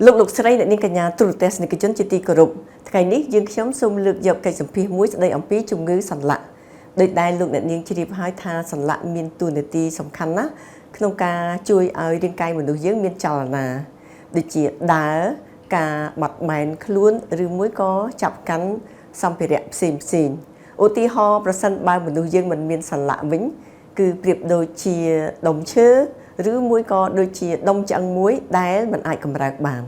លោកលោកស្រីអ្នកនាងកញ្ញាទូរទស្សនិកជនជាទីគោរពថ្ងៃនេះយើងខ្ញុំសូមលើកយកកិច្ចសម្ភាសន៍មួយស្ដីអំពីជំងឺសន្លាក់ដោយដែលលោកអ្នកនាងជ្រាបហើយថាសន្លាក់មានតួនាទីសំខាន់ណាស់ក្នុងការជួយឲ្យរាងកាយមនុស្សយើងមានចលនាដូចជាដើរការបត់បែនខ្លួនឬមួយក៏ចាប់កាន់សម្ភារៈផ្សេងផ្សេងឧទាហរណ៍ប្រសិនបើមនុស្សយើងមិនមានសន្លាក់វិញគឺប្រៀបដូចជាដុំឈើឬមួយក៏ដូចជាដុំឆ្អឹងមួយដែលមិនអាចកម្រើកបាន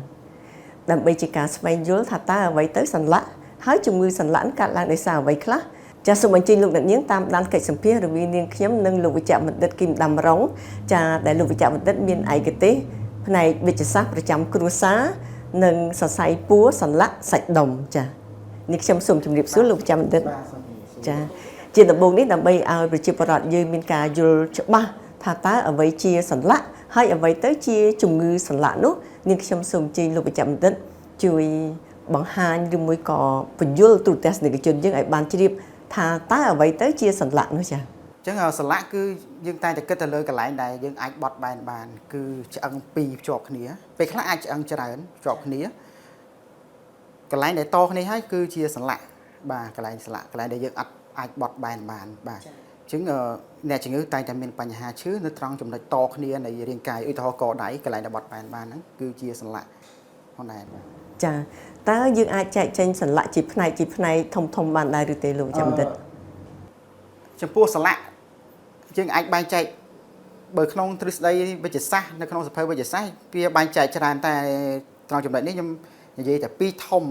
ដើម្បីជាការស្វែងយល់ថាតើអ្វីទៅសន្លាក់ហើយជំងឺសន្លាក់កើតឡើងដោយសារអ្វីខ្លះចាសសូមអញ្ជើញលោកអ្នកនាងតាមដានកិច្ចសម្ភាសន៍រវាងនាងខ្ញុំនិងលោកវិជ្ជបណ្ឌិតគឹមដាំរងចាដែលលោកវិជ្ជបណ្ឌិតមានឯកទេសផ្នែកវិទ្យាសាស្ត្រប្រចាំគ្រួសារនិងសរសៃពួរសន្លាក់សាច់ដុំចានេះខ្ញុំសូមជម្រាបសួរលោកវិជ្ជបណ្ឌិត បាទសូមជម្រាបសួរ ចាជាដំបូងនេះដើម្បីឲ្យប្រជាពលរដ្ឋយើងមានការយល់ច្បាស់ថាតើអ្វីជាសន្លាក់ហើយអ្វីទៅជាជំងឺសន្លាក់នោះនាងខ្ញុំសូមអញ្ជើញលោកវិជ្ជបណ្ឌិតជួយបង្ហាញឬមួយក៏ពន្យល់ទូរទស្សនិកជនយើងឲ្យបានជ្រាបថាតើអ្វីទៅជាសន្លាក់នោះចា អញ្ចឹងសន្លាក់គឺយើងតែងតែគិតទៅលើកន្លែងដែលយើងអាចបត់បែនបានគឺឆ្អឹងពីរភ្ជាប់គ្នាពេលខ្លះអាចឆ្អឹងច្រើនភ្ជាប់គ្នាកន្លែងដែលតគ្នាហើយគឺជាសន្លាក់បាទកន្លែងសន្លាក់កន្លែងដែលយើងអត់អាចបត់បែនបានបាទអញ្ចឹងអ្នកជំងឺតែងតែមានបញ្ហាឈឺនៅត្រង់ចំណុចតគ្នានៃរាងកាយឧទាហរណ៍កដៃកន្លែងដែលបត់បែនបានហ្នឹងគឺជាសន្លាក់ផងដែរបាទ ចាតើយើងអាចចែកចេញសន្លាក់ជាផ្នែកជាផ្នែកធំធំបានដែរឬទេលោកវិជ្ជបណ្ឌិត ចំពោះសន្លាក់យើងអាចបែងចែកបើក្នុងទ្រឹស្ដីវិទ្យាសាស្ត្រនៅក្នុងសភៅវិទ្យាសាស្ត្រវាបែងចែកច្រើនតែត្រង់ចំណុចនេះខ្ញុំនិយាយតែពីរធំ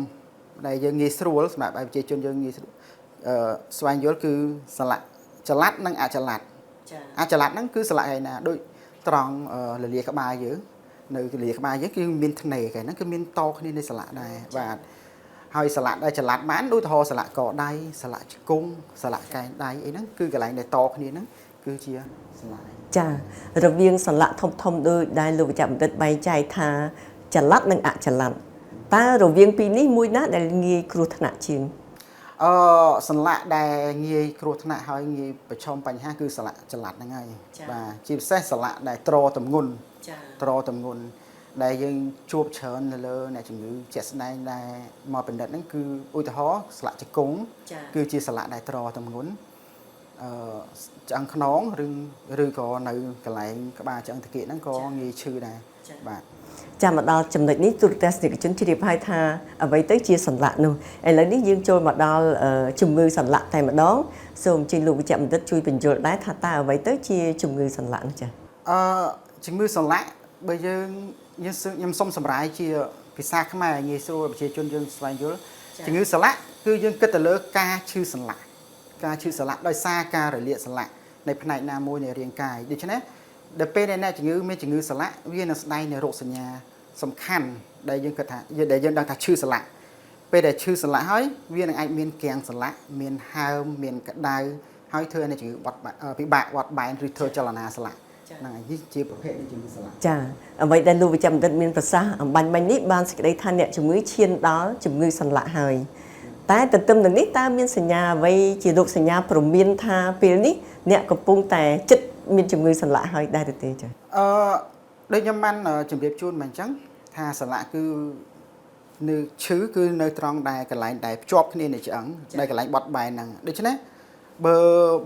ដែលយើងងាយស្រួលសម្រាប់ឲ្យប្រជាជនយើងងាយស្រួលស្វែងយល់គឺសន្លាក់ចល័តនិងអចល័ត ចា អចល័តហ្នឹងគឺសន្លាក់ឯណាដូចត្រង់លលាក្បាលយើងនៅលលាក្បាលយើងគឺមានធ្នេកែហ្នឹងគឺមានតគ្នានៃសន្លាក់ដែរបាទហើយសន្លាក់ដែលចល័តបានដូចឧទាហរណ៍សន្លាក់កដៃសន្លាក់ជង្គង់សន្លាក់កែងដៃអីហ្នឹងគឺកន្លែងដែលតគ្នាហ្នឹងគឺជាសន្លាក់ ចារវាងសន្លាក់ធំធំដូចដែលលោកវិជ្ជបណ្ឌិតបែងចែកថាចល័តនិងអចល័តតើរវាងពីរនេះមួយណាដែលងាយគ្រោះថ្នាក់ជាង អឺសន្លាក់ដែលងាយគ្រោះថ្នាក់ហើយងាយប្រឈមបញ្ហាគឺសន្លាក់ចល័តហ្នឹងហើយបាទជាពិសេសសន្លាក់ដែលទ្រទម្ងន់ ចា ទ្រទម្ងន់ដែលយើងជួបច្រើននៅលើអ្នកជំងឺជាក់ស្ដែងដែលមកពិនិត្យហ្នឹងគឺឧទាហរណ៍សន្លាក់ជង្គង់ ចា គឺជាសន្លាក់ដែលទ្រទម្ងន់អឺឆ្អឹងខ្នងឬក៏នៅកន្លែងក្បាលឆ្អឹងតាគៀកហ្នឹងក៏ងាយឈឺដែរបាទ ចាមកដល់ចំណុចនេះទូរទស្សនិកជនជ្រាបហើយថាអ្វីទៅជាសន្លាក់នោះឥឡូវនេះយើងចូលមកដល់ជំងឺសន្លាក់តែម្ដងសូមអញ្ជើញលោកវិជ្ជបណ្ឌិតជួយបញ្យល់ដែរថាតើអ្វីទៅជាជំងឺសន្លាក់នោះចា អឺជំងឺសន្លាក់បើយើងយើងខ្ញុំសុំសម្រាយជាភាសាខ្មែរងាយស្រួលប្រជាជនយើងស្វែងយល់ជំងឺសន្លាក់គឺយើងគិតទៅលើការឈឺសន្លាក់ការឈឺសន្លាក់ដោយសារការរលាកសន្លាក់នៃផ្នែកណាមួយនៃរាងកាយដូច្នេះដល់ពេលដែលអ្នកជំងឺមានជំងឺសន្លាក់វានឹងស្ដែងនៅរោគសញ្ញាសំខាន់ដែលយើងគិតថាដែលយើងដឹងថាឈឺសន្លាក់ពេលដែលឈឺសន្លាក់ហើយវានឹងអាចមានគាំងសន្លាក់មានហើមមានក្តៅហើយធ្វើឲ្យអ្នកជំងឺបត់ពិបាកបត់បែនឬធ្វើចលនាសន្លាក់ហ្នឹងហើយនេះជាប្រភេទនៃជំងឺសន្លាក់ ចាអ្វីដែលលោកវិជ្ជបណ្ឌិតមានប្រសាសន៍អំបញ្ញមិញនេះបានសេចក្តីថាអ្នកជំងឺឈានដល់ជំងឺសន្លាក់ហើយតែទន្ទឹមនឹងនេះតើមានសញ្ញាអ្វីជារោគសញ្ញាព្រមានថាពេលនេះអ្នកកំពុងតែចិត្តមានជំងឺសន្លាក់ហើយដែរឬទេចា អឺដូចខ្ញុំបានជម្រាបជូនមកអញ្ចឹងថាសន្លាក់គឺនៅឈឺគឺនៅត្រង់ដែលកន្លែងដែលភ្ជាប់គ្នានៃឆ្អឹងដែលកន្លែងបត់បែនហ្នឹងដូច្នេះបើ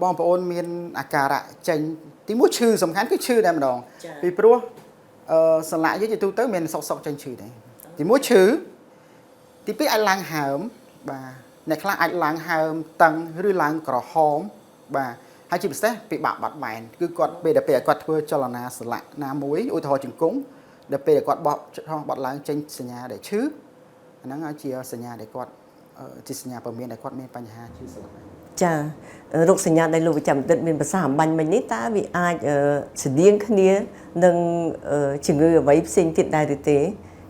បងប្អូនមានអាការៈចេញទីមួយឈឺសំខាន់គឺឈឺតែម្ដងពីព្រោះអឺសន្លាក់យើងជាទូទៅមានសុកសុកចេញឈឺដែរទីមួយឈឺទីពីរអាចឡើងហើមបាទអ្នកខ្លះអាចឡើងហើមតឹងឬឡើងក្រហមបាទហើយជាពិសេសពិបាកបាត់បែនគឺគាត់ពេលដែលពេលគាត់ធ្វើចលនាសន្លាក់ណាមួយឧទាហរណ៍ជង្គង់ដល់ពេលដែលគាត់បោះបត់ឡើងចេញសញ្ញាដែលឈឺអាហ្នឹងជាសញ្ញាដែលគាត់ជាសញ្ញាព្រមានដែលគាត់មានបញ្ហាឈឺសន្លាក់ ចារោគសញ្ញាដែលលោកវិជ្ជបណ្ឌិតមានប្រសាសន៍អំបញ្ញមិញនេះតើវាអាចស្តៀងគ្នានឹងជំងឺអ្វីផ្សេងទៀតដែរឬទេ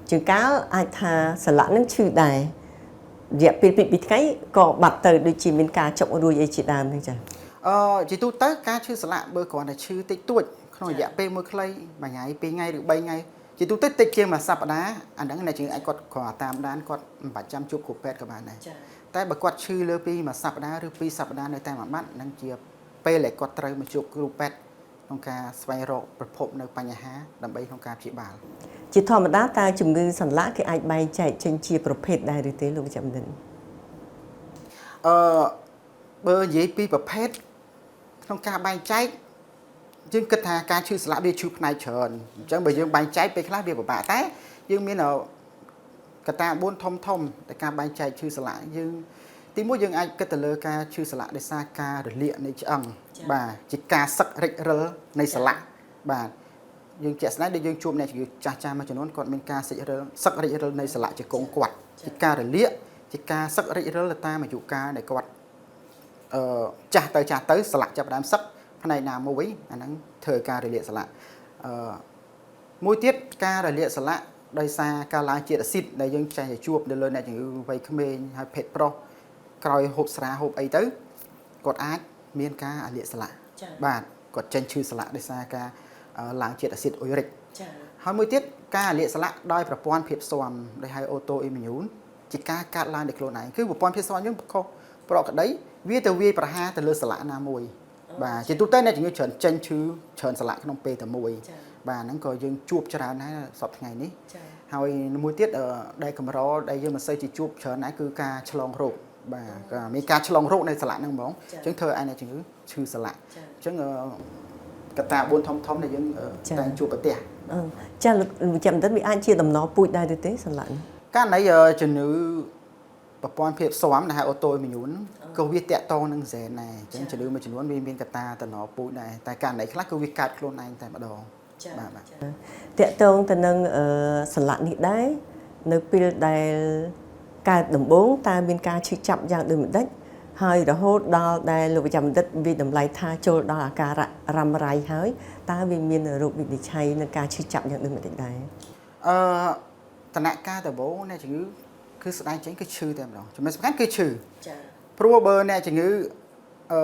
ជួនកាលអាចថាសន្លាក់នឹងឈឺដែររយៈពេលពីរថ្ងៃក៏បាត់ទៅដូចជាមានការចុករួយអីជាដើមហ្នឹងចា អឺជាទូទៅការឈឺសន្លាក់បើគ្រាន់តែឈឺតិចតួចក្នុងរយៈពេលមួយខ្លីមួយថ្ងៃពីរថ្ងៃឬ3ថ្ងៃជាទូទៅតិចជាងមួយសប្តាហ៍អាហ្នឹងអ្នកជំងឺអាចគាត់គ្រាន់តែតាមដានគាត់មិនបាច់ចាំជួបគ្រូពេទ្យក៏បានដែរតែបើគាត់ឈឺលើពីមួយសប្តាហ៍ឬពីរសប្តាហ៍នៅតែមួយបាត់ហ្នឹងជាពេលដែលគាត់ត្រូវមកជួបគ្រូពេទ្យ ក្នុងការស្វែងរកប្រភពនៅបញ្ហាដើម្បីក្នុងការព្យាបាល ជាធម្មតាតើជំងឺសន្លាក់គេអាចបែងចែកចេញជាប្រភេទដែរឬទេលោកវេជ្ជបណ្ឌិត អឺបើនិយាយពីប្រភេទក្នុងការបែងចែកយើងគិតថាការឈឺសន្លាក់វាឈឺផ្នែកច្រើនអញ្ចឹងបើយើងបែងចែកពេលខ្លះវាពិបាកតែយើងមានកត្តា4ធំធំដែលការបែងចែកឈឺសន្លាក់យើងទីមួយយើងអាចគិតទៅលើការឈឺសន្លាក់ដោយសារការរលាកនៃឆ្អឹងបាទជាការសឹករិចរិលនៃសន្លាក់បាទយើងជាក់ស្ដែងដូចយើងជួបអ្នកជំងឺចាស់ចាស់មួយចំនួនគាត់មានការសឹករិចរិលនៃសន្លាក់ជង្គង់គាត់ជាការរលាកជាការសឹករិចរិលទៅតាមអាយុកាលដែលគាត់ចាស់ទៅចាស់ទៅសន្លាក់ចាប់ផ្ដើមសឹកផ្នែកណាមួយអាហ្នឹងធ្វើឲ្យការរលាកសន្លាក់មួយទៀតការរលាកសន្លាក់ដោយសារការឡើងជាតិអាស៊ីតដែលយើងចេះតែជួបនៅលើអ្នកជំងឺវ័យក្មេងហើយភេទប្រុសក្រោយហូបស្រាហូបអីទៅគាត់អាចមានការរលាកសន្លាក់បាទគាត់ចេញឈឺសន្លាក់ដោយសារការឡើងជាតិអាស៊ីតអ៊ុយរិក ចា ហើយមួយទៀតការរលាកសន្លាក់ដោយប្រព័ន្ធភាពស៊ាំដែលហៅ auto immune ជាការកើតឡើងដោយខ្លួនឯងគឺប្រព័ន្ធភាពស៊ាំយើងខុសប្រក្រតីវាទៅវាយប្រហារទៅលើសន្លាក់ណាមួយបាទជាទូទៅអ្នកជំងឺច្រើនចេញឈឺច្រើនសន្លាក់ក្នុងពេលតែមួយបាទហ្នឹងក៏យើងជួបច្រើនដែរសប្តាហ៍ថ្ងៃនេះ ចា ហើយមួយទៀតដែលកម្រដែលយើងមិនសូវជាជួបច្រើនដែរគឺការឆ្លងរោគបាទមានការឆ្លងរោគនៅសន្លាក់ហ្នឹងហ្មងអញ្ចឹងធ្វើឲ្យអ្នកជំងឺឈឺសន្លាក់អញ្ចឹងកត្តា4ធំធំដែលយើងតែងជួបប្រទះ ចាលោកវេជ្ជបណ្ឌិតវាអាចជាដំណពូជដែរឬទេសន្លាក់នេះ ករណីជំងឺប្រព័ន្ធភាពស៊ាំដែលហៅ auto immune ក៏វាតាក់ទងនឹងហ្សែនដែរអញ្ចឹងជំងឺមួយចំនួនវាមានកត្តាតំណពូជដែរតែករណីខ្លះគឺវាកើតខ្លួនឯងតែម្ដងបាទបាទ តាក់ទងទៅនឹងសន្លាក់នេះដែរនៅពេលដែលកើតដំបូងតើមានការឈឺចាប់យ៉ាងដូចម្ដេចហើយរហូតដល់ដែលលោកវេជ្ជបណ្ឌិតវាតម្លៃថាចូលដល់អាការៈរ៉ាំរ៉ៃហើយតើវាមានរោគវិនិច្ឆ័យនិងការឈឺចាប់យ៉ាងដូចម្ដេចដែរ អឺតនការដំបូងអ្នកជំងឺគឺស្ដែងចេញគឺឈឺតែម្ដងចំណុចសំខាន់គឺឈឺ ចា ព្រោះបើអ្នកជំងឺអឺ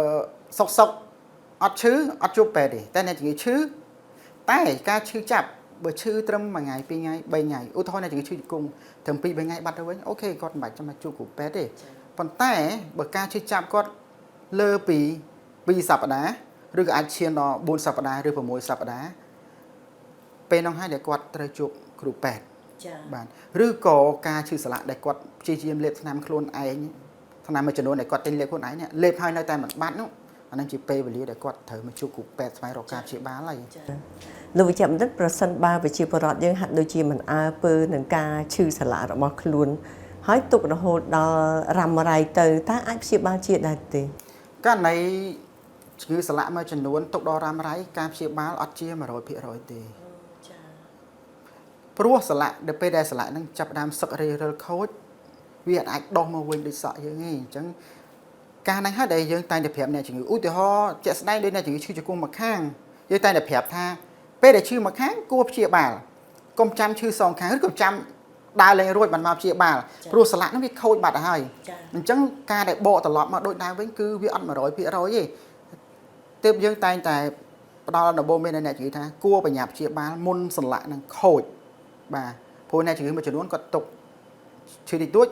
សុកសុកអត់ឈឺអត់ជួបពេទ្យទេតែអ្នកជំងឺឈឺតែការឈឺចាប់បើឈឺត្រឹមមួយថ្ងៃពីរថ្ងៃបីថ្ងៃឧទាហរណ៍អ្នកជំងឺឈឺជង្គង់ត្រឹម2 3ថ្ងៃបាត់ទៅវិញអូខេគាត់មិនបាច់ចាំមកជួបគ្រូពេទ្យទេប៉ុន្តែបើការឈឺចាប់គាត់លើពី2សប្តាហ៍ឬក៏អាចឈានដល់4សប្តាហ៍ឬ6សប្តាហ៍ពេលនោះហើយដែលគាត់ត្រូវជួបគ្រូពេទ្យ ចា បាទឬក៏ការឈឺសន្លាក់ដែលគាត់ព្យាយាមលេបថ្នាំខ្លួនឯងថ្នាំមួយចំនួនដែលគាត់ទិញលេបខ្លួនឯងនេះលេបហើយនៅតែមិនបាត់នោះអាហ្នឹងជាពេលវេលាដែលគាត់ត្រូវមកជួបគ្រូពេទ្យស្វែងរកការព្យាបាលហើយ លោកវេជ្ជបណ្ឌិតប្រសិនបើប្រជាពលរដ្ឋយើងហាក់ដូចជាមិនអើពើនឹងការឈឺសន្លាក់របស់ខ្លួនហើយទុករហូតដល់រ៉ាំរ៉ៃទៅតើអាចព្យាបាលជាដែរទេ ករណីជំងឺសន្លាក់មួយចំនួនទុកដល់រ៉ាំរ៉ៃការព្យាបាលអត់ជា100%ទេ ចា ព្រោះសន្លាក់ដល់ពេលដែលសន្លាក់ហ្នឹងចាប់ផ្ដើមសឹករិចរិលខូចវាអាចដោះមកវិញដូចសក់យើងទេអញ្ចឹងការហ្នឹងហើយដែលយើងតែងតែប្រាប់អ្នកជំងឺឧទាហរណ៍ជាក់ស្ដែងដូចអ្នកជំងឺឈឺជង្គង់មួយខាងយើងតែងតែប្រាប់ថាពេលដែលឈឺមួយខាងគួរព្យាបាលកុំចាំឈឺសងខាងឬកុំចាំដើរលែងរួចបានមកព្យាបាលព្រោះសន្លាក់ហ្នឹងវាខូចបាត់ទៅហើយ ចា អញ្ចឹងការដែលបកត្រឡប់មកដូចដើមវិញគឺវាអត់100%ទេទើបយើងតែងតែផ្ដល់ដំបូន្មានដល់អ្នកជំងឺថាគួរប្រញាប់ព្យាបាលមុនសន្លាក់នឹងខូចបាទព្រោះអ្នកជំងឺមួយចំនួនគាត់ទុកឈឺតិចតួច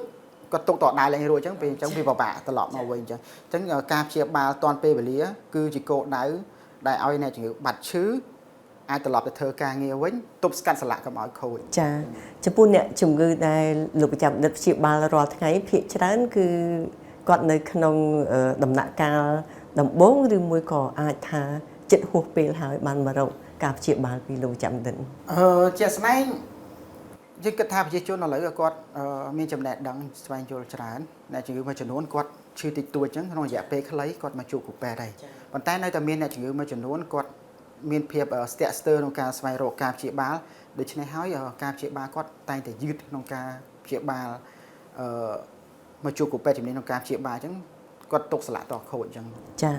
គាត់ទុកតដើរលែងរួចអញ្ចឹងពេលអញ្ចឹងវាពិបាកត្រឡប់មកវិញអញ្ចឹងអញ្ចឹងការព្យាបាលទាន់ពេលវេលាគឺជាគោលដៅដែលឲ្យអ្នកជំងឺបាត់ឈឺអាចត្រឡប់ទៅធ្វើការងារវិញទប់ស្កាត់សន្លាក់កុំឲ្យខូច ចាចំពោះអ្នកជំងឺដែលលោកវេជ្ជបណ្ឌិតព្យាបាលរាល់ថ្ងៃភាគច្រើនគឺគាត់នៅក្នុងដំណាក់កាលដំបូងឬមួយក៏អាចថាចិត្តហួសពេលហើយបានមករកការព្យាបាលពីលោកវេជ្ជបណ្ឌិត ជាក់ស្ដែងយើងគិតថាប្រជាជនឥឡូវគាត់មានចំណេះដឹងស្វែងយល់ច្រើនអ្នកជំងឺមួយចំនួនគាត់ឈឺតិចតួចអញ្ចឹងក្នុងរយៈពេលខ្លីគាត់មកជួបគ្រូពេទ្យហើយប៉ុន្តែនៅតែមានអ្នកជំងឺមួយចំនួនគាត់មានភាពស្ទាក់ស្ទើរក្នុងការស្វែងរកការព្យាបាលដូច្នេះហើយការព្យាបាលគាត់តែងតែយឺតក្នុងការព្យាបាលអឺមកជួបគ្រូពេទ្យជំនាញក្នុងការព្យាបាលអញ្ចឹងគាត់ទុកស្លាកតខូចអញ្ចឹង ចា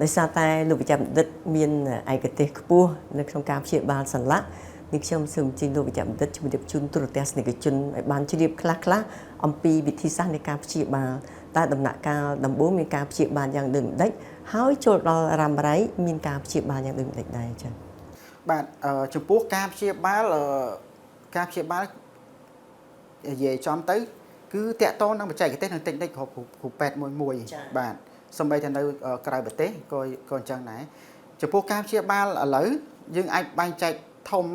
ដោយសារតែលោកវេជ្ជបណ្ឌិតមានឯកទេសខ្ពស់នៅក្នុងការព្យាបាលសន្លាក់នេះខ្ញុំសូមអញ្ជើញលោកវេជ្ជបណ្ឌិតជំរាបជូនទូរទស្សនិកជនឲ្យបានជ្រាបខ្លះៗអំពីវិធីសាស្ត្រនៃការព្យាបាលតើដំណាក់កាលដំបូងមានការព្យាបាលយ៉ាងដូចម្ដេចហើយចូលដល់រ៉ាំរ៉ៃមានការព្យាបាលយ៉ាងដូចម្ដេចដែរចា បាទចំពោះការព្យាបាលការព្យាបាលនិយាយចំទៅគឺតាក់ទងនឹងបច្ចេកទេសនិងតិចនិករបស់គ្រូពេទ្យមួយមួយបាទសូម្បីតែនៅក្រៅប្រទេសក៏អញ្ចឹងដែរ ចំពោះការព្យាបាលឥឡូវយើងអាចបែងចែកធំ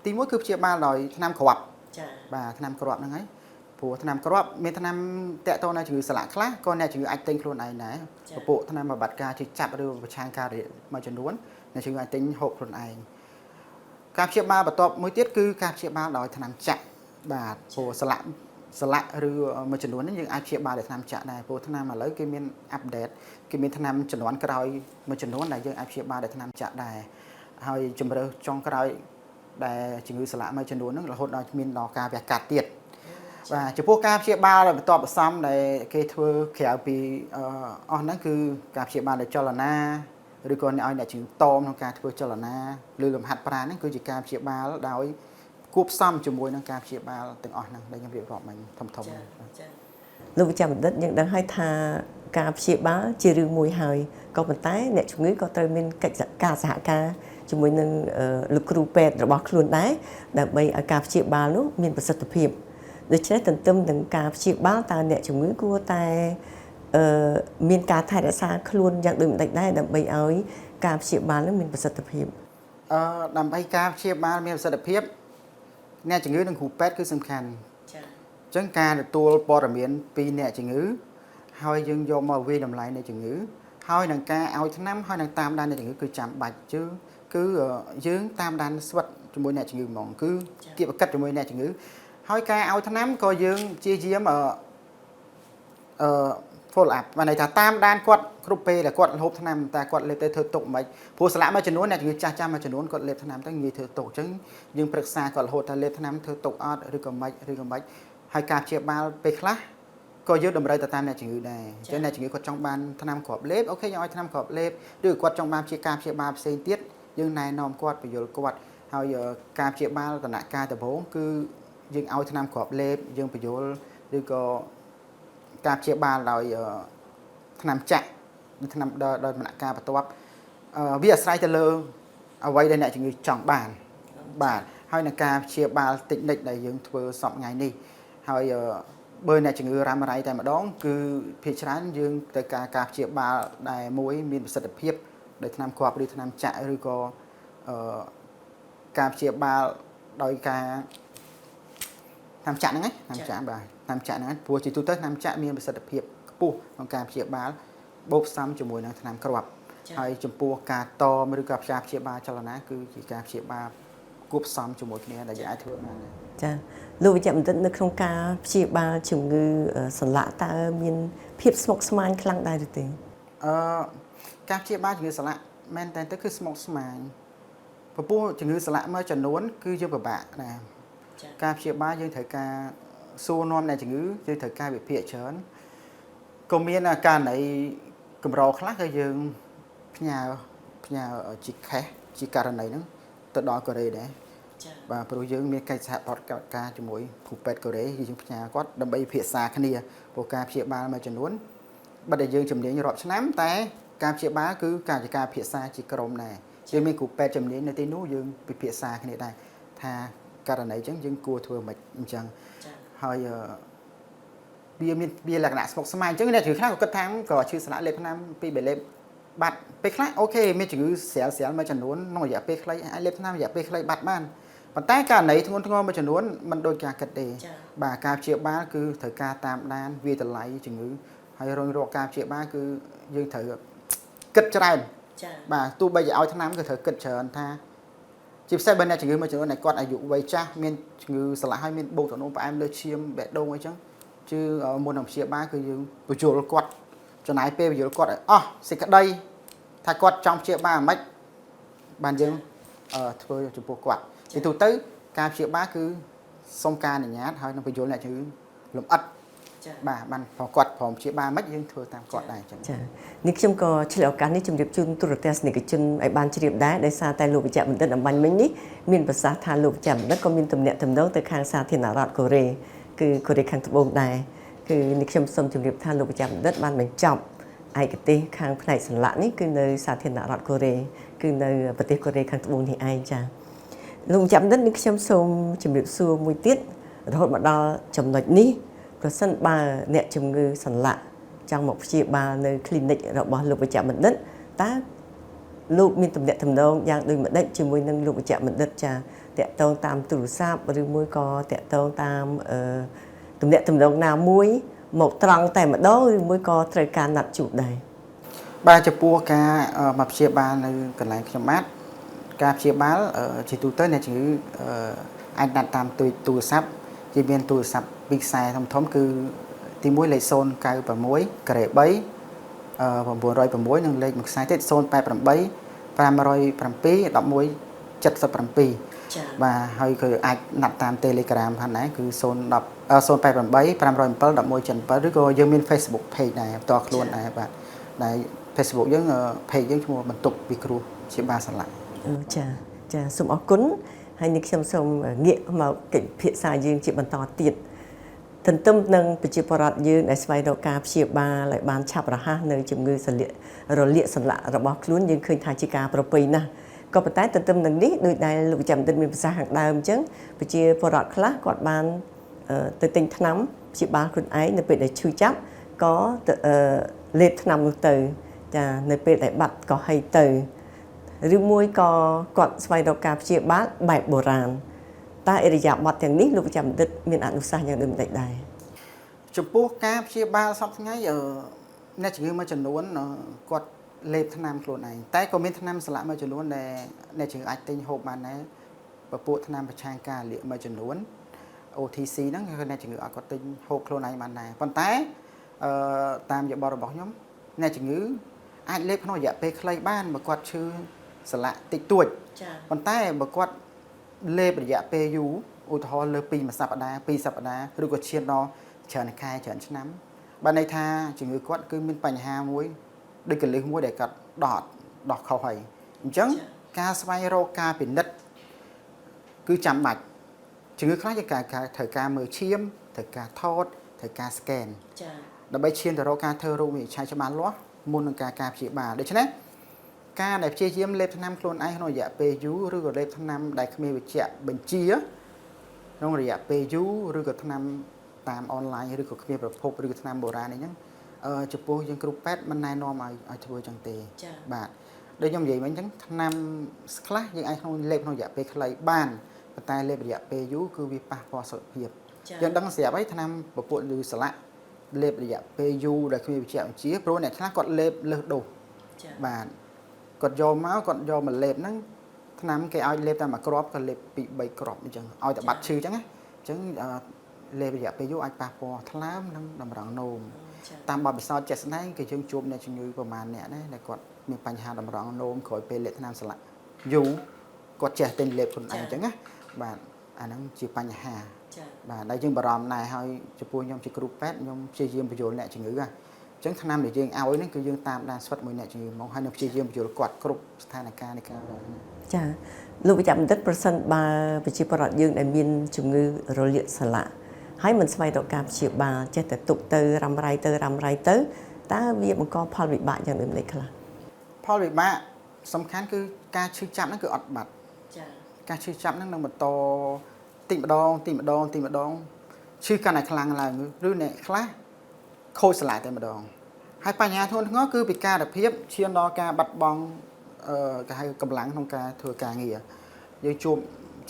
ទីមួយគឺព្យាបាលដោយថ្នាំគ្រាប់ ចា បាទថ្នាំគ្រាប់ហ្នឹងហើយព្រោះថ្នាំគ្រាប់មានថ្នាំតាក់ទងនឹងជំងឺសន្លាក់ខ្លះក៏អ្នកជំងឺអាចទិញខ្លួនឯងដែរពពួកថ្នាំបំបត្តិការជឿចាប់ឬប្រឆាំងការរាកមួយចំនួនអ្នកជំងឺអាចទិញហូបខ្លួនឯងការព្យាបាលបន្ទាប់មួយទៀតគឺការព្យាបាលដោយថ្នាំចាក់បាទព្រោះសន្លាក់សន្លាក់ឬមួយចំនួនហ្នឹងយើងអាចព្យាបាលដោយថ្នាំចាក់ដែរព្រោះថ្នាំឥឡូវគេមាន update គេមានថ្នាំជំនាន់ក្រោយមួយចំនួនដែលយើងអាចព្យាបាលដោយថ្នាំចាក់ដែរហើយជំរើសចុងក្រោយដែលជំងឺសន្លាក់មួយចំនួនហ្នឹងរហូតដល់មានដល់ការវះកាត់ទៀតបាទចំពោះការព្យាបាលដោយបន្ទាប់បន្សំដែលគេធ្វើក្រៅពីអស់ហ្នឹងគឺការព្យាបាលដោយចលនាឬក៏អ្នកឲ្យអ្នកជំងឺតមក្នុងការធ្វើចលនាឬលំហាត់ប្រាណហ្នឹងគឺជាការព្យាបាលដោយគួបផ្សំជាមួយនឹងការព្យាបាលទាំងអស់ហ្នឹងដែលខ្ញុំរៀបរាប់មិញធំៗហ្នឹង ចាលោកវិជ្ជបណ្ឌិតយើងដឹងហើយថាការព្យាបាលជារឿងមួយហើយក៏ប៉ុន្តែអ្នកជំងឺក៏ត្រូវមានកិច្ចការសហការជាមួយនឹងលោកគ្រូពេទ្យរបស់ខ្លួនដែរដើម្បីឲ្យការព្យាបាលនោះមានប្រសិទ្ធភាពដូច្នេះទន្ទឹមនឹងការព្យាបាលតើអ្នកជំងឺគួរតែមានការថែរក្សាខ្លួនយ៉ាងដូចម្តេចដែរដើម្បីឲ្យការព្យាបាលនោះមានប្រសិទ្ធភាព ដើម្បីការព្យាបាលមានប្រសិទ្ធភាពអ្នកជំងឺនិងគ្រូពេទ្យគឺសំខាន់ ចា៎ អញ្ចឹងការទទួលព័ត៌មានពីអ្នកជំងឺហើយយើងយកមកវាយតម្លៃអ្នកជំងឺហើយនឹងការឲ្យថ្នាំហើយនឹងតាមដានអ្នកជំងឺគឺចាំបាច់ជឿគឺយើងតាមដានស្វិតជាមួយអ្នកជំងឺហ្មងគឺគៀបកិត្តជាមួយអ្នកជំងឺហើយការឲ្យថ្នាំក៏យើងព្យាយាមអឺអឺ follow up បានន័យថាតាមដានគាត់គ្រប់ពេលដែលគាត់ហូបថ្នាំតែគាត់លេបទៅធ្វើទុកមិនព្រោះស្លាកមួយចំនួនអ្នកជំងឺចាស់ចាស់មួយចំនួនគាត់លេបថ្នាំទៅងាយធ្វើទុកអញ្ចឹងយើងប្រឹក្សាគាត់រហូតថាលេបថ្នាំធ្វើទុកអត់ឬក៏មិនឬក៏មិនហើយការព្យាបាលពេលខ្លះក៏យើងតម្រូវទៅតាមអ្នកជំងឺដែរអញ្ចឹងអ្នកជំងឺគាត់ចង់បានថ្នាំគ្រាប់លេប OK យើងឲ្យថ្នាំគ្រាប់លេបឬគាត់ចង់បានជាការព្យាបាលផ្សេងទៀតយើងណែនាំគាត់បញ្យល់គាត់ហើយការព្យាបាលដំណាក់កាលដំបូងគឺយើងឲ្យថ្នាំគ្រាប់លេបយើងបញ្យល់ឬក៏ការព្យាបាលដោយថ្នាំចាក់ឬថ្នាំដោយដំណាក់កាលបន្ទាប់វាអាស្រ័យទៅលើអ្វីដែលអ្នកជំងឺចង់បានបាទហើយនឹងការព្យាបាលតិចនិចដែលយើងធ្វើសពថ្ងៃនេះហើយបើអ្នកជំងឺរ៉ាំរ៉ៃតែម្ដងគឺភាគច្រើនយើងទៅការព្យាបាលដែលមួយមានប្រសិទ្ធភាពដោយថ្នាំគ្រាប់ឬថ្នាំចាក់ឬក៏ការព្យាបាលដោយការថ្នាំចាក់ហ្នឹងណាថ្នាំចាក់បាទថ្នាំចាក់ហ្នឹងព្រោះជាទូទៅថ្នាំចាក់មានប្រសិទ្ធភាពខ្ពស់ក្នុងការព្យាបាលបូកផ្សំជាមួយនឹងថ្នាំគ្រាប់ហើយចំពោះការតមឬក៏ព្យាបាលចលនាគឺជាការព្យាបាលគួបផ្សំជាមួយគ្នាដែលយើងអាចធ្វើបាន ចាលោកវិជ្ជបណ្ឌិតនៅក្នុងការព្យាបាលជំងឺសន្លាក់តើមានភាពស្មុគស្មាញខ្លាំងដែរឬទេ អឺការព្យាបាលជំងឺសន្លាក់មែនតើទៅគឺស្មុគស្មាញពពោះជំងឺសន្លាក់មួយចំនួនគឺយើងពិបាកណាការព្យាបាលយើងត្រូវការសួរនាំអ្នកជំងឺយើងត្រូវការវិភាគច្រើនក៏មានករណីកម្រខ្លះក៏យើងផ្ញើផ្ញើជា case ជាករណីហ្នឹងទៅដល់កូរ៉េដែរបាទព្រោះយើងមានកិច្ចសហប្រតិបត្តិការជាមួយគ្រូពេទ្យកូរ៉េយើងផ្ញើគាត់ដើម្បីពិភាក្សាគ្នាព្រោះការព្យាបាលមួយចំនួនបើតែយើងជំនាញរាប់ឆ្នាំតែការព្យាបាលគឺការជាការពិភាក្សាជាក្រុមដែរយើងមានគ្រូពេទ្យជំនាញនៅទីនោះយើងពិភាក្សាគ្នាដែរថាករណីអញ្ចឹងយើងគួរធ្វើមិនអញ្ចឹងហើយវាមានវាលក្ខណៈស្មុគស្មាញអញ្ចឹងអ្នកជំងឺខ្លះក៏គិតថាក៏ឈឺសន្លាក់លេបថ្នាំពីបេលេបបាត់ពេលខ្លះ OK មានជំងឺស្រាលស្រាលមួយចំនួនក្នុងរយៈពេលខ្លីអាចលេបថ្នាំរយៈពេលខ្លីបាត់បានប៉ុន្តែករណីធ្ងន់ធ្ងរមួយចំនួនមិនដូចការគិតទេបាទការព្យាបាលគឺត្រូវការតាមដានវាតម្លៃជំងឺហើយរងរកការព្យាបាលគឺយើងត្រូវគិតច្រើនបាទទោះបីជាឲ្យថ្នាំក៏ត្រូវគិតច្រើនថាជាពិសេសបើអ្នកជំងឺមួយចំនួនដែលគាត់អាយុវ័យចាស់មានជំងឺសន្លាក់ហើយមានបូកទឹកនោមផ្អែមលើឈាមបេះដូងអីចឹងជឿមុននឹងព្យាបាលគឺយើងបញ្យល់គាត់ចំណាយពេលបញ្យល់គាត់ឲ្យអស់សេចក្តីថាគាត់ចង់ព្យាបាលមិនបានយើងធ្វើចំពោះគាត់ជាទូទៅការព្យាបាលគឺសុំការអនុញ្ញាតហើយនឹងបញ្យល់អ្នកជំងឺលម្អិតបាទបានព្រោះគាត់ព្រមព្យាបាលមិនយើងធ្វើតាមគាត់ដែរអញ្ចឹង ចានេះខ្ញុំក៏ឆ្លៀតឱកាសនេះជម្រាបជូនទូរទស្សនិកជនឲ្យបានជ្រាបដែរដោយសារតែលោកវិជ្ជបណ្ឌិតអំបញ្ញមិញនេះមានប្រសាសន៍ថាលោកវិជ្ជបណ្ឌិតក៏មានទំនាក់ទំនងទៅខាងសាធារណរដ្ឋកូរ៉េគឺកូរ៉េខាងត្បូងដែរគឺនេះខ្ញុំសូមជម្រាបថាលោកវិជ្ជបណ្ឌិតបានបញ្ចប់ឯកទេសខាងផ្នែកសន្លាក់នេះគឺនៅសាធារណរដ្ឋកូរ៉េគឺនៅប្រទេសកូរ៉េខាងត្បូងនេះឯងចាលោកវិជ្ជបណ្ឌិតនេះខ្ញុំសូមជម្រាបសួរមួយទៀតរហូតមកដល់ចំណុចនេះប្រសិនបើអ្នកជំងឺសន្លាក់ចង់មកព្យាបាលនៅ clinic របស់លោកវិជ្ជបណ្ឌិតតើ លោកមានទំនាក់ទំនងយ៉ាងដូចម្ដេចជាមួយនឹងលោកវេជ្ជបណ្ឌិតចាតាក់ទងតាមទូរស័ព្ទឬមួយក៏តាក់ទងតាមទំនាក់ទំនងណាមួយមកត្រង់តែម្ដងឬមួយក៏ត្រូវការណាត់ជួបដែរ បាទចំពោះការមកព្យាបាលនៅកន្លែងខ្ញុំបាទការព្យាបាលជាទូទៅអ្នកជំងឺអាចណាត់តាមទូរស័ព្ទជាមានទូរស័ព្ទពីរខ្សែធំធំគឺទី1លេខ096ការ៉េ3 906និងលេខមួយខ្សែទៀត088 507 1177 ចា៎ បាទហើយគឺអាចណាត់តាម Telegram ផងដែរគឺ010 088 507 1177ឬក៏យើងមាន Facebook page ដែរផ្ទាល់ខ្លួនដែរបាទដែល Facebook យើង page យើងឈ្មោះបន្ទប់ពិគ្រោះព្យាបាលសន្លាក់ ចាចាសូមអរគុណហើយនេះខ្ញុំសូមងាកមកកិច្ចពិភាក្សាយើងជាបន្តទៀតទន្ទឹមនឹងប្រជាពលរដ្ឋយើងដែលស្វែងរកការព្យាបាលឲ្យបានឆាប់រហ័សនៅជំងឺសលាករលាកសន្លាក់របស់ខ្លួនយើងឃើញថាជាការប្រពៃណាស់ក៏ប៉ុន្តែទន្ទឹមនឹងនេះដោយដែលលោកចាំទិតមានប្រសាសន៍ខាងដើមអញ្ចឹងប្រជាពលរដ្ឋខ្លះគាត់បានទៅទិញថ្នាំព្យាបាលខ្លួនឯងនៅពេលដែលឈឺចាប់ក៏លេបថ្នាំនោះទៅចានៅពេលដែលបាត់ក៏ហីទៅឬមួយក៏គាត់ស្វែងរកការព្យាបាលបែបបុរាណតើឥរិយាបថទាំងនេះលោកចាំបណ្ឌិតមានអនុសាសន៍យ៉ាងដូចម្តេចដែរ ចំពោះការព្យាបាលសពថ្ងៃអ្នកជំងឺមួយចំនួនគាត់លេបថ្នាំខ្លួនឯងតែក៏មានថ្នាំស្លាកមួយចំនួនដែលអ្នកជំងឺអាចទិញហូបបានដែរពពួកថ្នាំប្រឆាំងការលាកមួយចំនួន OTC ហ្នឹងគឺអ្នកជំងឺអាចគាត់ទិញហូបខ្លួនឯងបានដែរប៉ុន្តែអឺតាមយោបល់របស់ខ្ញុំអ្នកជំងឺអាចលេបក្នុងរយៈពេលខ្លីបានបើគាត់ឈឺសន្លាក់តិចតួច ចា៎ ប៉ុន្តែបើគាត់លេបរយៈពេលយូរឧទាហរណ៍លើពីមួយសប្តាហ៍ពីរសប្តាហ៍ឬក៏ឈានដល់ច្រើនខែច្រើនឆ្នាំបានន័យថាជំងឺគាត់គឺមានបញ្ហាមួយដូចកលឹះមួយដែលគាត់ដោះដោះខុសហើយអញ្ចឹងការស្វែងរកការពិនិត្យគឺចាំបាច់ជំងឺខ្លះជាការត្រូវការមើលឈាមត្រូវការថតត្រូវការ scan ចា៎ ដើម្បីឈានទៅរកការធ្វើរោគវិនិច្ឆ័យច្បាស់លាស់មុននឹងការការព្យាបាលដូច្នេះការដែលព្យាយាមលេបថ្នាំខ្លួនឯងក្នុងរយៈពេលយូរឬក៏លេបថ្នាំដែលគ្មានវិជ្ជាបញ្ជាក្នុងរយៈពេលយូរឬក៏ថ្នាំតាមអនឡាញឬក៏គ្មានប្រភពឬក៏ថ្នាំបុរាណអីហ្នឹងចំពោះយើងគ្រូពេទ្យមិនណែនាំឲ្យធ្វើចឹងទេ ចា៎ បាទដូចខ្ញុំនិយាយមិញអញ្ចឹងថ្នាំខ្លះយើងអាចក្នុងលេបក្នុងរយៈពេលខ្លីបានប៉ុន្តែលេបរយៈពេលយូរគឺវាប៉ះពាល់សុខភាពយើងដឹងស្រាប់ហើយថ្នាំពពួកឬសន្លាក់លេបរយៈពេលយូរដែលគ្មានវិជ្ជាបញ្ជាព្រោះអ្នកខ្លះគាត់លេបលើសដូស ចា៎ បាទគាត់យកមកគាត់យកមកលេបហ្នឹងថ្នាំគេឲ្យលេបតែមួយគ្រាប់ក៏លេបពី3គ្រាប់អញ្ចឹងឲ្យតែបាត់ឈឺអញ្ចឹងណាអញ្ចឹងលេបរយៈពេលយូរអាចប៉ះពាល់ថ្លើមនិងតម្រងនោមតាមបទពិសោធន៍ជាក់ស្ដែងគឺយើងជួបអ្នកជំងឺប្រហែលអ្នកដែរដែលគាត់មានបញ្ហាតម្រងនោមក្រោយពេលលេបថ្នាំសន្លាក់យូរគាត់ចេះទិញលេបខ្លួនឯងអញ្ចឹងណាបាទអាហ្នឹងជាបញ្ហា ចា៎ បាទដែលយើងបារម្ភដែរហើយចំពោះខ្ញុំជាគ្រូពេទ្យខ្ញុំព្យាយាមបញ្យល់អ្នកជំងឺហ្នឹងអញ្ចឹងថ្នាំដែលយើងឲ្យហ្នឹងគឺយើងតាមដានស្វិតមួយអ្នកជំងឺហ្មងហើយនឹងព្យាយាមបញ្យល់គាត់គ្រប់ស្ថានភាពនៃការរង ចា៎លោកវិជ្ជបណ្ឌិតប្រសិនបើប្រជាពលរដ្ឋយើងដែលមានជំងឺរលាកសន្លាក់ហើយមិនស្វែងរកការព្យាបាលចេះតែទុកទៅរ៉ាំរ៉ៃទៅរ៉ាំរ៉ៃទៅតើវាបង្កផលវិបាកយ៉ាងដូចម្តេចខ្លះ ផលវិបាកសំខាន់គឺការឈឺចាប់ហ្នឹងគឺអត់បាត់ ចា៎ ការឈឺចាប់ហ្នឹងនឹងបន្តតិចម្ដងតិចម្ដងតិចម្ដងឈឺកាន់តែខ្លាំងឡើងឬអ្នកខ្លះខូចសន្លាក់តែម្ដងហើយបញ្ហាធ្ងន់ធ្ងរគឺពិការភាពឈានដល់ការបាត់បង់គេហៅកម្លាំងក្នុងការធ្វើការងារយើងជួប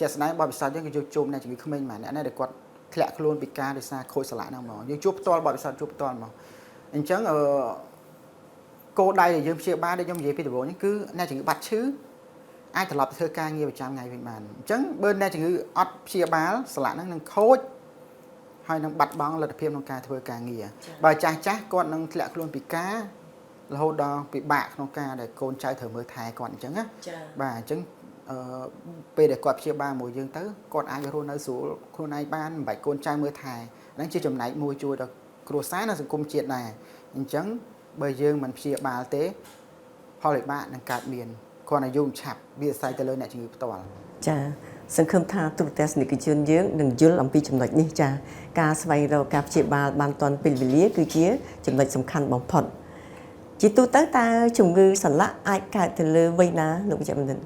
ជាក់ស្ដែងបទពិសោធន៍យើងគឺយើងជួបអ្នកជំងឺក្មេងម្នាក់ណាដែលគាត់ធ្លាក់ខ្លួនពិការដោយសារខូចសន្លាក់ហ្នឹងហ្មងយើងជួបផ្ទាល់បទពិសោធន៍ជួបផ្ទាល់ហ្មងអញ្ចឹងគោលដៅដែលយើងព្យាបាលដែលខ្ញុំនិយាយពីដំបូងនេះគឺអ្នកជំងឺបាត់ឈឺអាចត្រឡប់ទៅធ្វើការងារប្រចាំថ្ងៃវិញបានអញ្ចឹងបើអ្នកជំងឺអត់ព្យាបាលសន្លាក់ហ្នឹងនឹងខូចហើយនឹងបាត់បង់លទ្ធភាពក្នុងការធ្វើការងារបើចាស់ចាស់គាត់នឹងធ្លាក់ខ្លួនពិការរហូតដល់ពិបាកក្នុងការដែលកូនចៅត្រូវមើលថែគាត់អញ្ចឹងណា ចា៎ បាទអញ្ចឹងពេលដែលគាត់ព្យាបាលមួយយើងទៅគាត់អាចរស់នៅស្រួលខ្លួនឯងបានមិនបាច់កូនចៅមើលថែហ្នឹងជាចំណែកមួយជួយដល់គ្រួសារនិងសង្គមជាតិដែរអញ្ចឹងបើយើងមិនព្យាបាលទេផលវិបាកនឹងកើតមានគ្រាន់តែយូរឆាប់វាអាស្រ័យទៅលើអ្នកជំងឺផ្ទាល់ ចា៎សង្ឃឹមថាទូរទស្សនិកជនយើងនឹងយល់អំពីចំណុចនេះចា៎ការស្វែងរកការព្យាបាលបានទាន់ពេលវេលាគឺជាចំណុចសំខាន់បំផុតជាទូទៅតើជំងឺសន្លាក់អាចកើតទៅលើវ័យណាលោកវិជ្ជបណ្ឌិត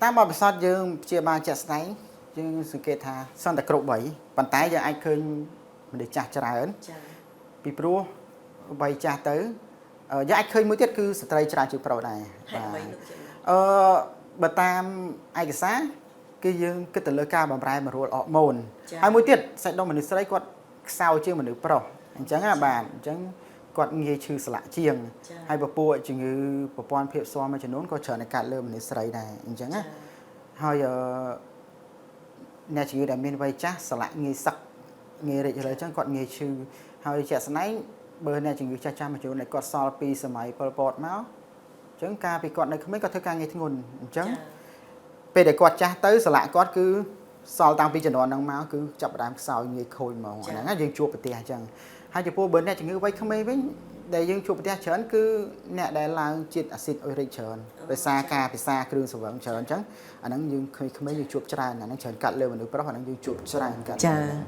តាមបទពិសោធន៍យើងព្យាបាលជាក់ស្ដែងយើងសង្កេតថាសឹងតែគ្រប់វ័យប៉ុន្តែយើងអាចឃើញមនុស្សចាស់ច្រើន ចា៎ ពីព្រោះវ័យចាស់ទៅ យើងអាចឃើញមួយទៀតគឺស្ត្រីច្រើនជាងប្រុសដែរបាទអឺបើតាមឯកសារគឺយើងគិតទៅលើការបំរែបំរួលអរម៉ូនហើយមួយទៀតសាច់ដុំមនុស្សស្រីគាត់ខ្សោយជាងមនុស្សប្រុសអញ្ចឹងណាបាទអញ្ចឹងគាត់ងាយឈឺសន្លាក់ជាងហើយពពួកជំងឺប្រព័ន្ធភាពស៊ាំមួយចំនួនក៏ច្រើនតែកើតលើមនុស្សស្រីដែរអញ្ចឹងណាហើយអ្នកជំងឺដែលមានវ័យចាស់សន្លាក់ងាយសឹកងាយរិចរើអញ្ចឹងគាត់ងាយឈឺហើយជាក់ស្ដែងបើអ្នកជំងឺចាស់ចាស់មួយចំនួនដែលគាត់សល់ពីសម័យប៉ុលពតមកអញ្ចឹងកាលពីគាត់នៅក្មេងគាត់ធ្វើការងារធ្ងន់អញ្ចឹងពេលដែលគាត់ចាស់ទៅសន្លាក់គាត់គឺសល់តាំងពីជំនាន់ហ្នឹងមកគឺចាប់ផ្ដើមខ្សោយងាយខូចហ្មងអាហ្នឹងយើងជួបប្រទះអញ្ចឹងហើយចំពោះបើអ្នកជំងឺវ័យក្មេងវិញដែលយើងជួបប្រទះច្រើនគឺអ្នកដែលឡើងជាតិអាស៊ីតអ៊ុយរិកច្រើនដោយសារការពិសាគ្រឿងស្រវឹងច្រើនអញ្ចឹងអាហ្នឹងយើងក្មេងៗយើងជួបច្រើនអាហ្នឹងច្រើនកាត់លើមនុស្សប្រុសអាហ្នឹងយើងជួបច្រើនកាត់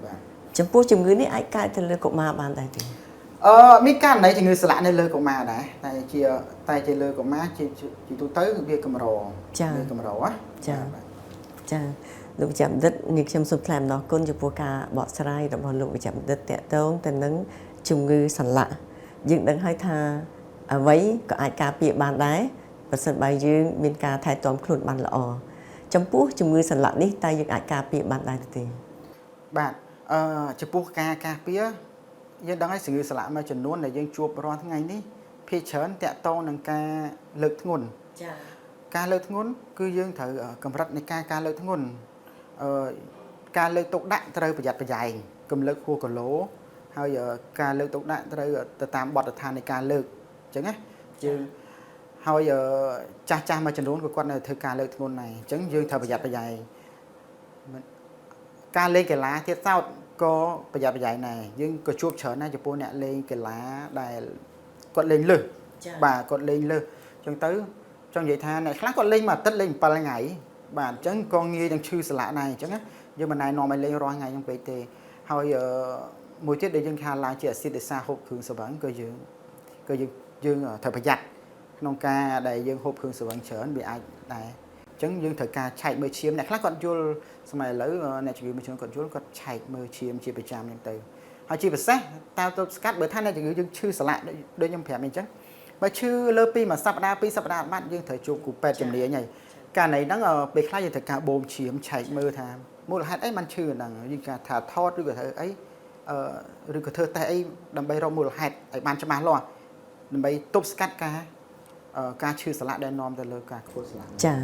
បាទចំពោះជំងឺនេះអាចកើតទៅលើកុមារបានដែរទេមានករណីជំងឺសន្លាក់នៅលើកុមារដែរតែជាលើកុមារជាទូទៅវាកម្រវាកម្រណាចាចាលោកវិជ្ជបណ្ឌិតនាងខ្ញុំសូមថ្លែងអំណរគុណចំពោះការបកស្រាយរបស់លោកវិជ្ជបណ្ឌិតតាក់ទងទៅនឹងជំងឺសន្លាក់យើងដឹងហើយថាអ្វីក៏អាចការពារបានដែរប្រសិនបើយើងមានការថែទាំខ្លួនបានល្អចំពោះជំងឺសន្លាក់នេះតើយើងអាចការពារបានដែរទេបាទចំពោះការការពារយើងដឹងហើយជំងឺសន្លាក់មួយចំនួនដែលយើងជួបរាល់ថ្ងៃនេះភាគច្រើនតាក់ទងនឹងការលើកធ្ងន់ចាការលើកធ្ងន់គឺយើងត្រូវកម្រិតនៃការលើកធ្ងន់ការលើកទុកដាក់ត្រូវប្រយ័ត្នប្រយែងកុំលើកហួសគីឡូហើយការលើកទុកដាក់ត្រូវទៅតាមបទដ្ឋាននៃការលើកអញ្ចឹងណាយើងហើយចាស់ចាស់មួយចំនួនក៏គាត់នៅធ្វើការលើកធ្ងន់ដែរអញ្ចឹងយើងត្រូវប្រយ័ត្នប្រយែងការលេងកីឡាទៀតសោតក៏ប្រយ័ត្នប្រយែងដែរយើងក៏ជួបច្រើនណាស់ចំពោះអ្នកលេងកីឡាដែលគាត់លេងលើសបាទគាត់លេងលើសអញ្ចឹងទៅចង់និយាយថាអ្នកខ្លះគាត់លេងមួយអាទិត្យលេង7ថ្ងៃបាទអញ្ចឹងក៏ងាយនឹងឈឺសន្លាក់ដែរអញ្ចឹងណាយើងមិនណែនាំឲ្យលេងរាល់ថ្ងៃហ្នឹងពេកទេហើយមួយទៀតដែលយើងថាឡើងជាអាស៊ីតដោយសារហូបគ្រឿងស្រវឹងក៏យើងត្រូវប្រយ័ត្នក្នុងការដែលយើងហូបគ្រឿងស្រវឹងច្រើនវាអាចដែរអញ្ចឹងយើងត្រូវការឆែកមើលឈាមអ្នកខ្លះគាត់យល់សម័យឥឡូវអ្នកជំងឺមួយចំនួនគាត់យល់គាត់ឆែកមើលឈាមជាប្រចាំហ្នឹងទៅហើយជាពិសេសតើទៅស្កាត់បើថាអ្នកជំងឺយើងឈឺសន្លាក់ដូចខ្ញុំប្រាប់អញ្ចឹងបើឈឺលើពីមួយសប្តាហ៍ពីរសប្តាហ៍បាត់យើងត្រូវជួបគ្រូពេទ្យជំនាញហើយករណីហ្នឹងពេលខ្លះយើងត្រូវការបូមឈាមឆែកមើលថាមូលហេតុអីបានឈឺហ្នឹងយើងការថាថតឬក៏ធ្វើអីឬក៏ធ្វើតេស្តអីដើម្បីរកមូលហេតុឲ្យបានច្បាស់លាស់ដើម្បីទប់ស្កាត់ការឈឺសន្លាក់ដែលនាំទៅលើការខូចសន្លាក់ចា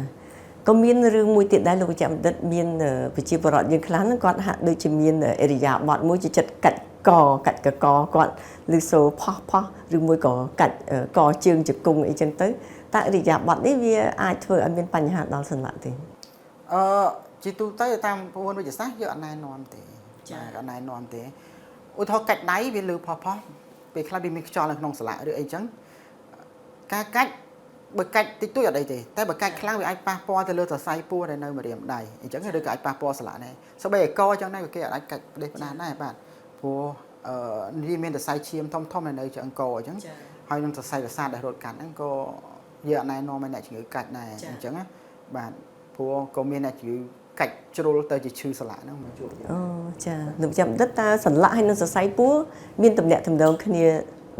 ក៏មានរឿងមួយទៀតដែរលោកវិជ្ជបណ្ឌិតមានប្រជាពលរដ្ឋយើងខ្លះហ្នឹងគាត់ហាក់ដូចជាមានឥរិយាបថមួយជាចិត្តកាច់កកាច់កកគាត់ឬសូផោះផោះឬមួយក៏កាច់កជើងជង្គង់អីចឹងទៅតើឥរិយាបថនេះវាអាចធ្វើឲ្យមានបញ្ហាដល់សន្លាក់ទេជាទូទៅតាមប្រព័ន្ធវិទ្យាសាស្ត្រយើងអត់ណែនាំទេចាអត់ណែនាំទេឧទាហរណ៍កាច់ដៃវាលើផោះផោះពេលខ្លះវាមានខ្យល់នៅក្នុងសន្លាក់ឬអីចឹងការកាច់បើកាច់តិចតួចអត់អីទេតែបើកាច់ខ្លាំងវាអាចប៉ះពាល់ទៅលើសរសៃពោះដែលនៅម្រាមដៃអញ្ចឹងឬក៏អាចប៉ះពាល់សន្លាក់ដែរសូម្បីតែកអញ្ចឹងដែរក៏គេអាចកាច់ផ្ដេសផ្ដាសដែរបាទព្រោះវាមានសរសៃឈាមធំធំនៅឆ្អឹងកអញ្ចឹងហើយនឹងសរសៃប្រសាទដែលរត់កាត់ហ្នឹងក៏យើងអត់ណែនាំឲ្យអ្នកជំងឺកាច់ដែរអញ្ចឹងណាបាទព្រោះក៏មានអ្នកជំងឺកាច់ជ្រុលទៅជាឈឺសន្លាក់ហ្នឹងមកជួបអូចាលោកចាំដិតតើសន្លាក់ហើយនឹងសរសៃពោះមានតំណាក់តំណងគ្នា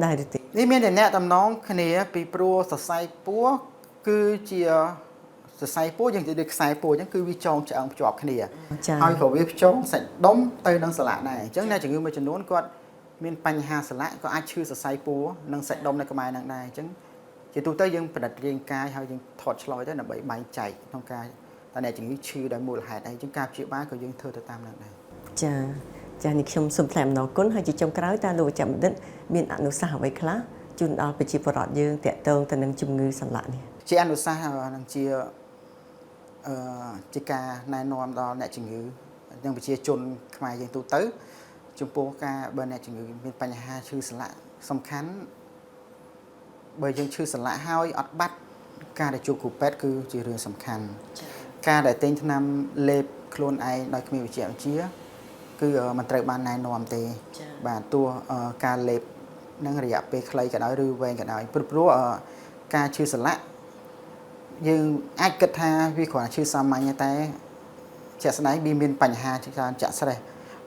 ដែរឬទេនេះមានតំណាក់តំណងគ្នាពីព្រោះសរសៃពោះគឺជាសរសៃពោះយើងនិយាយដូចខ្សែពោះអញ្ចឹងគឺវាចងឆ្អឹងភ្ជាប់គ្នាហើយក៏វាភ្ចងសាច់ដុំទៅនឹងសន្លាក់ដែរអញ្ចឹងអ្នកជំងឺមួយចំនួនគាត់មានបញ្ហាសន្លាក់ក៏អាចឈឺសរសៃពោះនិងសាច់ដុំនៅក្បែរហ្នឹងដែរអញ្ចឹងជាទូទៅយើងផលិតរាងកាយហើយយើងថតឆ្លើយទៅដើម្បីបែងចែកក្នុងការតើអ្នកជំងឺឈឺដោយមូលហេតុអីអញ្ចឹងការព្យាបាលក៏យើងធ្វើទៅតាមហ្នឹងដែរចាចានេះខ្ញុំសូមថ្លែងអំណរគុណហើយជាចុងក្រោយតើលោកវិជ្ជបណ្ឌិតមានអនុសាសន៍អ្វីខ្លះជូនដល់ប្រជាពលរដ្ឋយើងតាក់ទងទៅនឹងជំងឺសន្លាក់នេះជាអនុសាសន៍នឹងជាការណែនាំដល់អ្នកជំងឺនិងប្រជាជនខ្មែរយើងទូទៅចំពោះការបើអ្នកជំងឺមានបញ្ហាឈឺសន្លាក់សំខាន់បើយើងឈឺសន្លាក់ហើយអត់បាត់ការដែលជួបគ្រូពេទ្យគឺជារឿងសំខាន់ការដែលទិញថ្នាំលេបខ្លួនឯងដោយគ្មានវិជ្ជាជីវៈគឺមិនត្រូវបានណែនាំទេបាទទោះការលេបនឹងរយៈពេលខ្លីក៏ដោយឬវែងក៏ដោយព្រោះការឈឺសន្លាក់យើងអាចគិតថាវាគ្រាន់តែឈឺសាមញ្ញតែជាក់ស្ដែងវាមានបញ្ហាច្រើនចាក់ស្រេះ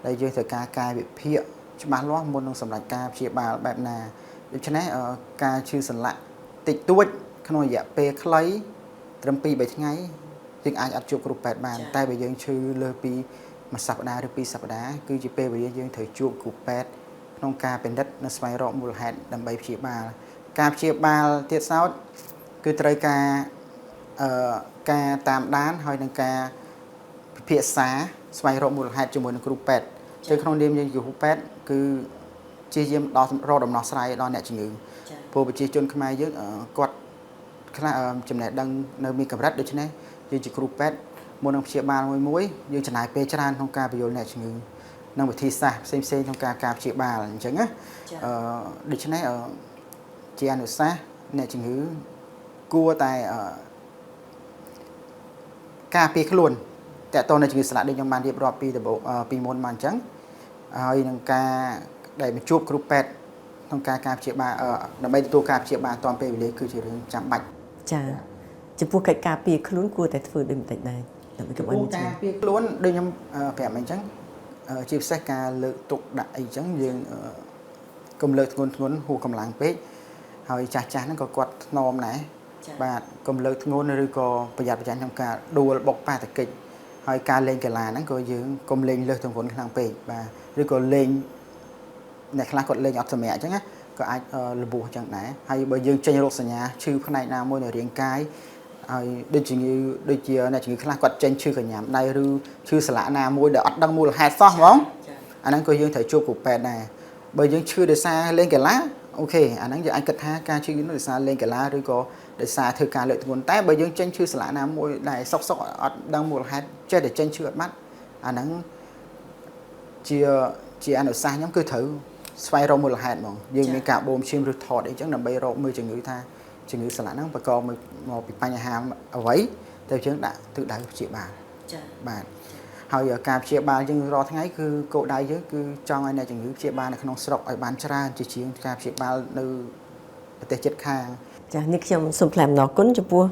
ដែលយើងត្រូវការកាយវិភាគច្បាស់លាស់មុននឹងសម្រេចការព្យាបាលបែបណា ដូច្នេះការឈឺសន្លាក់តិចតួចក្នុងរយៈពេលខ្លីត្រឹម2-3ថ្ងៃយើងអាចអត់ជួបគ្រូពេទ្យបានតែបើយើងឈឺលើសពីមួយសប្តាហ៍ឬ2សប្តាហ៍គឺជាពេលវេលាយើងត្រូវជួបគ្រូពេទ្យក្នុងការពិនិត្យនិងស្វែងរកមូលហេតុដើម្បីព្យាបាលការព្យាបាលទៀតសោតគឺត្រូវការការតាមដានហើយនឹងការពិភាក្សាស្វែងរកមូលហេតុជាមួយនឹងគ្រូពេទ្យចឹងក្នុងនាមយើងជាគ្រូពេទ្យគឺព្យាយាមដល់រកដំណោះស្រាយដល់អ្នកជំងឺព្រោះប្រជាជនខ្មែរយើងគាត់ខ្លះចំណេះដឹងនៅមានកម្រិតដូច្នេះយើងជាគ្រូពេទ្យមុននឹងព្យាបាលមួយយើងចំណាយពេលច្រើនក្នុងការពន្យល់អ្នកជំងឺនិងវិធីសាស្ត្រផ្សេងៗក្នុងការព្យាបាលអញ្ចឹងណាដូច្នេះជាអនុសាសន៍អ្នកជំងឺគួរតែការពារខ្លួនតើតើនៅជំងឺសន្លាក់ដូចខ្ញុំបានរៀបរាប់ពីដំបូងពីមុនមកអញ្ចឹងហើយនឹងការដែលមកជួបគ្រូពេទ្យក្នុងការព្យាបាលដើម្បីទទួលការព្យាបាលទាន់ពេលវេលាគឺជារឿងចាំបាច់ចាចំពោះកិច្ចការពារខ្លួនគួរតែធ្វើដូចម្តេចដែរដើម្បីកុំឲ្យមានការពារខ្លួនដូចខ្ញុំប្រាប់អញ្ចឹងជាពិសេសការលើកទុកដាក់អីចឹងយើងកុំលើកធ្ងន់ធ្ងរហួសកម្លាំងពេកហើយចាស់ចាស់ហ្នឹងក៏គាត់ថ្នមដែរបាទកុំលើកធ្ងន់ឬក៏ប្រយ័ត្នប្រយែងក្នុងការដួលបុកប៉ះតកិច្ចហើយការលេងកីឡាហ្នឹងក៏យើងកុំលេងលើសទម្ងន់ខ្លាំងពេកបាទឬក៏លេងអ្នកខ្លះគាត់លេងអត់សម្រាកអញ្ចឹងណាក៏អាចរបួសអញ្ចឹងដែរហើយបើយើងចេញរោគសញ្ញាឈឺផ្នែកណាមួយនៅរាងកាយហើយដូចជំងឺដូចជាអ្នកជំងឺខ្លះគាត់ចេញឈឺកញ្ញាំដៃឬឈឺសន្លាក់ណាមួយដែលអត់ដឹងមូលហេតុសោះហ្មងអាហ្នឹងក៏យើងត្រូវជួបគ្រូពេទ្យដែរបើយើងឈឺដោយសារលេងកីឡាអូខេអាហ្នឹងយើងអាចគិតថាការឈឺនោះដោយសារលេងកីឡាឬក៏ដោយសារធ្វើការលើកធ្ងន់តែបើយើងចេញឈឺសន្លាក់ណាមួយដែលសុកសុកអត់ដឹងមូលហេតុចេះតែចេញឈឺអត់បាត់អាហ្នឹងជាអនុសាសន៍ខ្ញុំគឺត្រូវស្វែងរកមូលហេតុហ្មងយើងមានការបូមឈាមឬថតអីចឹងដើម្បីរកមើលជំងឺថាជំងឺសន្លាក់ហ្នឹងបង្កមកពីបញ្ហាអ្វីទៅយើងដាក់ទិសដៅព្យាបាលចាបាទហើយការព្យាបាលយើងរាល់ថ្ងៃគឺគោលដៅយើងគឺចង់ឲ្យអ្នកជំងឺព្យាបាលនៅក្នុងស្រុកឲ្យបានច្រើនជាជាងការព្យាបាលនៅប្រទេសជិតខាងចានេះខ្ញុំសូមថ្លែងអំណរគុណចំពោះ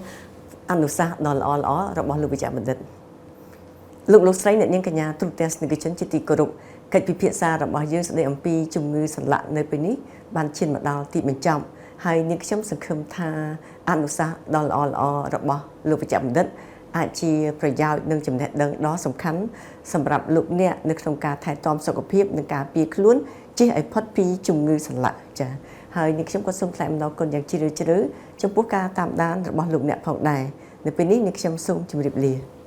អនុសាសន៍ដ៏ល្អល្អរបស់លោកវិជ្ជបណ្ឌិតលោកលោកស្រីអ្នកនាងកញ្ញាទូរទស្សនិកជនជាទីគោរពកិច្ចពិភាក្សារបស់យើងស្ដីអំពីជំងឺសន្លាក់នៅពេលនេះបានឈានមកដល់ទីបញ្ចប់ហើយនាងខ្ញុំសង្ឃឹមថាអនុសាសន៍ដ៏ល្អល្អរបស់លោកវិជ្ជបណ្ឌិតអាចជាប្រយោជន៍និងចំណេះដឹងដ៏សំខាន់សម្រាប់លោកអ្នកនៅក្នុងការថែទាំសុខភាពនិងការពារខ្លួនជៀសឲ្យផុតពីជំងឺសន្លាក់ចា៎ហើយនាងខ្ញុំក៏សូមថ្លែងអំណរគុណយ៉ាងជ្រាលជ្រៅចំពោះការតាមដានរបស់លោកអ្នកផងដែរនៅពេលនេះនាងខ្ញុំសូមជម្រាបលា។